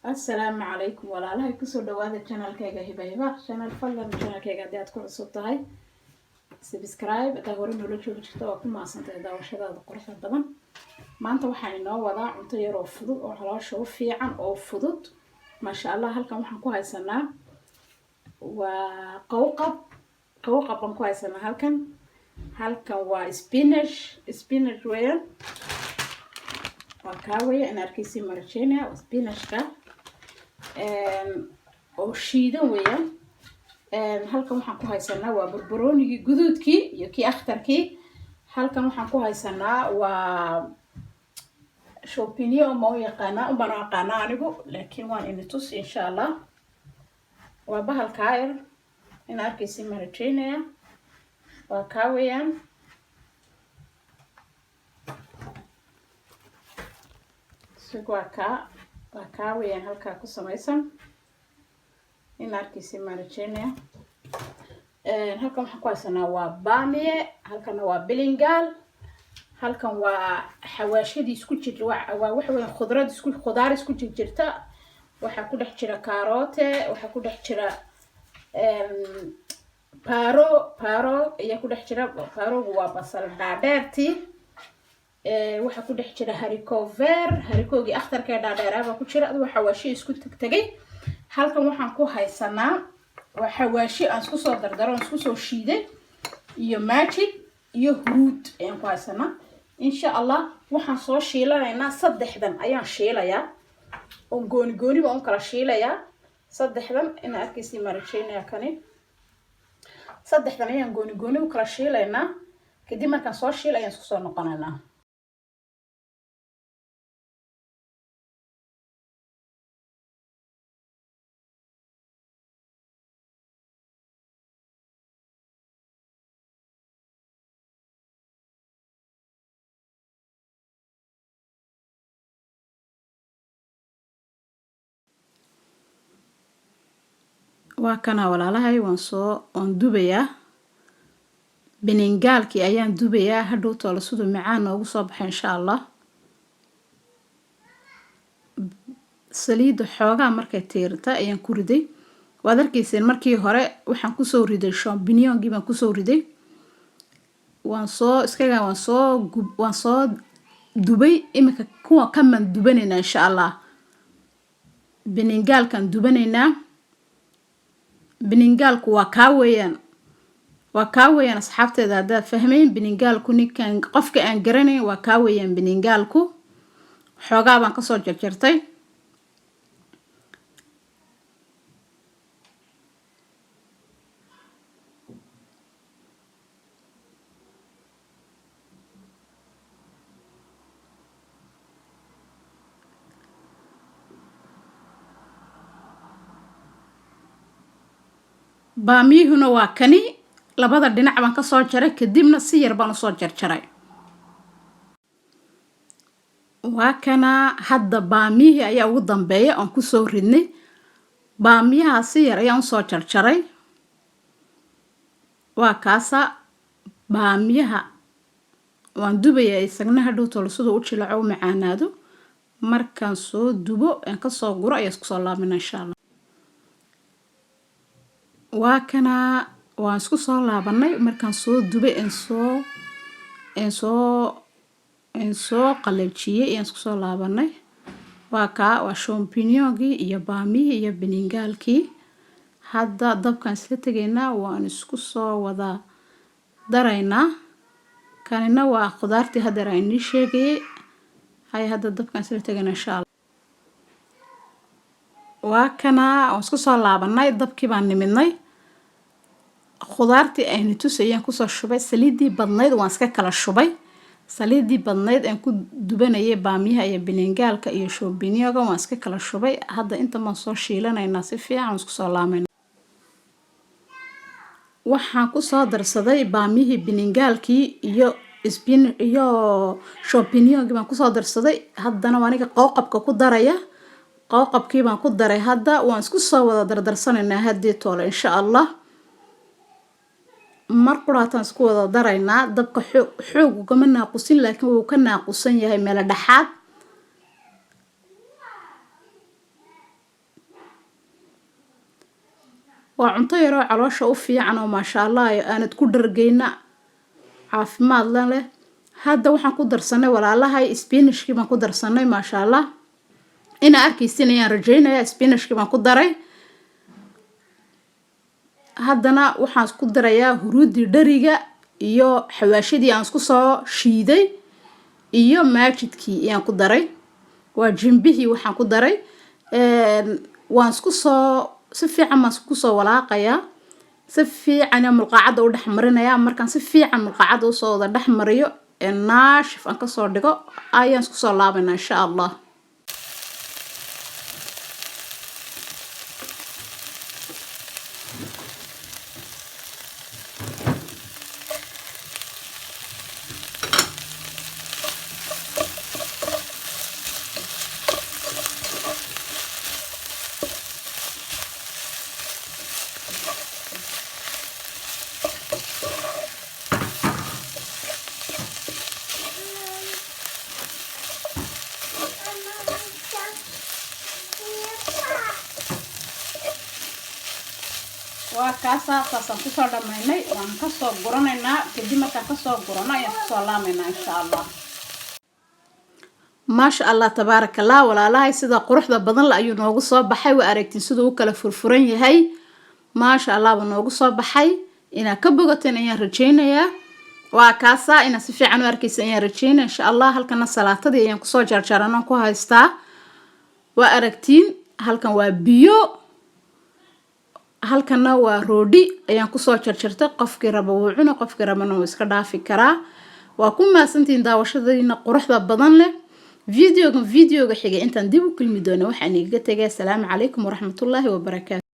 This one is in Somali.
Assalaamu calaykum walaalahay, kusoo dhawaada channelkayga Hiba Hibaaq Channel. Fadlan channelkayga haddii aad ku cusub tahay, subscribe. Haddaa hore noola joogi jirta, waa ku mahadsantahay daawashadaada quruxda badan. Maanta waxaan inoo wadaa cunto yar oo fudud oo caloosha u fiican oo fudud, maasha Allah. Halkan waxaan ku haysanaa waa qowqab. Qowqab baan ku haysanaa halkan. Halkan waa spinach, spinach weeyaan, waa kaa weya in arkaysi marajeynaya. Spinachka oo shiidan weeyaan. Halkan waxaan ku haysanaa waa barbaroonigii guduudkii iyo kii akhtarkii. Halkan waxaan ku haysanaa waa champignon, ma u yaqaanaa unbaan u aqaanaa anigu, laakiin waan ini tusi insha Allah. Waa bahalkaa yar in arkaysi marajeynaya, waa kaa weeyaan. Sig waa kaa, waa kaa weeyaan halkaa ku samaysan, in arkaysi marajeynaya. Halkan waxaan ku haysanaa waa baamiye, halkanna waa bilingaal, halkan waa xawaashadii isku jir, waa waxa weya khudrad isku khudaar isku jirjirta. Waxaa ku dhex jira kaarote, waxaa ku dhex jira paro, paro ayaa ku dhex jira. Parogu waa basal dhaadheertii. Waxaa ku dhex jira haricot vert, haricotkii akhtarka ee dhaadheeraa baa ku jira. Adu xawaashi isku tegtegay. Halkan waxaan ku haysanaa waa xawaashi aan isku soo dardaro, aan isku soo shiiday, iyo Maggi iyo huruud ayaan ku haysanaa insha Allah. Waxaan soo shiilanaynaa saddexdan ayaan shiilayaa oon gooni gooni baan u kala shiilayaa saddexdan. Ina arkaysi marajeynaya, kani saddexdan ayaan gooni gooni u kala shiilaynaa. Kadib markaan soo shiil ayaan isku soo noqonaynaa. Waa kana walaalahay, waan dubayaa, biningaalkii ayaan dubayaa. Hadhow toola siduu macaan noogu soo baxay insha Allah. Saliidda xoogaa markay tiirta ayaan ku riday. Waad arkayseen markii hore waxaan kusoo riday champignongii baan kusoo riday. Waan soo iskaga waan soo gub, waan soo dubay. Iminka kuwa kamaan dubanaynaa insha Allah, biningaalkaan dubanaynaa. Biningaalku waa kaa weeyaan, waa kaa weeyaan. Asxaabteeda haddaad fahmayn biningaalku, ninkan qofka aan garanayn, waa kaa weeyaan biningaalku. Xoogaa baan kasoo jarjartay. Baamiyuhuna waa kani, labada dhinac baan kasoo jaray, kadibna si yar baan usoo jarjaray. Waa kana hadda baamiyihii ayaa ugu dambeeya oon kusoo ridnay. Baamiyaha si yar ayaan usoo jarjaray, waa kaasa baamiyaha. Waan dubayaa isagna hadhow tolo siduu u jilaco u macaanaado. Markaan soo dubo aan kasoo guro ayaa isku soo laabina insha Allah. Waa kana, waan isku soo laabanay markaan soo dubay een soo qalajiyey ayaan isku soo laabanay. Waa kaa, waa champignongii iyo baamiyihii iyo biningaalkii. Hadda dabkaan isla tegaynaa, waan isku soo wada daraynaa. Kanina waa khudaartii haddeer aan inii sheegayay. Hay, hadda dabkaan isla tegaynaa insha Allah. Waa kana, waan isku soo laabanay, dabkii baan nimidnay. Khudaartii aynu tusayaan kusoo shubay. Saliiddii badnayd waan iska kala shubay. Saliiddii badnayd aan ku dubanayay baamiyaha iyo biningaalka iyo champignonga waan iska kala shubay. Hadda inta baan soo shiilanaynaa si fiican, waan isku soo laamayna. Waxaan kusoo darsaday baamiyihii, biningaalkii iyo spin iyo champignongii baan kusoo darsaday. Haddana waa aniga qowqabka ku daraya, qowqabkii baan ku daray. Hadda waan isku soo wada dardarsanaynaa haddii toole insha Allah. Mar quraataan isku wada daraynaa. Dabka xoog xoog ugama naaqusin, laakiin wuu ka naaqusan yahay meelo dhexaad. Waa cunto yaroo caloosha u fiican oo, maasha Allah, aanad ku dhargeyna, caafimaad la leh. Hadda waxaan ku darsanay, walaalahay, spinachkii baan ku darsanay. Maasha Allah, inaa arkaysin ayaan rajeynaya. Spinachkii baan ku daray. Haddana waxaan isku darayaa huruudii dhariga iyo xawaashadii aan isku soo shiiday iyo maajidkii ayaan ku daray. Waa jimbihii waxaan ku daray. Waan isku soo, si fiican baan isku soo walaaqayaa, si fiican mulqaacadda u dhex marinayaa. Markaan si fiican mulqaacadda usoo wada dhex mariyo ee naashif aan kasoo dhigo, ayaan isku soo laabaynaa, insha Allah. Waa kaasaa, saasaan kusoo dhamaynay. Waan kasoo guranaynaa. Kadib markaan kasoo gurano ayaan kusoo laamaynaa, insha Allah. Maasha Allah, tabaaraka Allah, walaalahay, sida quruxda badan la ayuu noogu soo baxay. Waa aragtiin siduu u kala furfuran yahay. Maasha Allah buu noogu soo baxay. Inaad ka bogateen ayaan rajeynayaa. Waa kaasaa, inaad si fiican u arkeysa ayaan rajeynaya, insha Allah. Halkana salaatadii ayaan kusoo jarjaranaan ku haystaa. Waa aragtiin, halkan waa biyo, halkana waa roodhi ayaan kusoo jarjartay. Qofkii raba wuu cuna, qofkii rabana wuu iska dhaafi karaa. Waa ku mahadsantihiin daawashadiina quruxda badan leh. Videogan videoga xigay intaan dib u kulmi doono, waxaan igaga tegay asalaamu calaykum waraxmatullaahi wabarakaatu.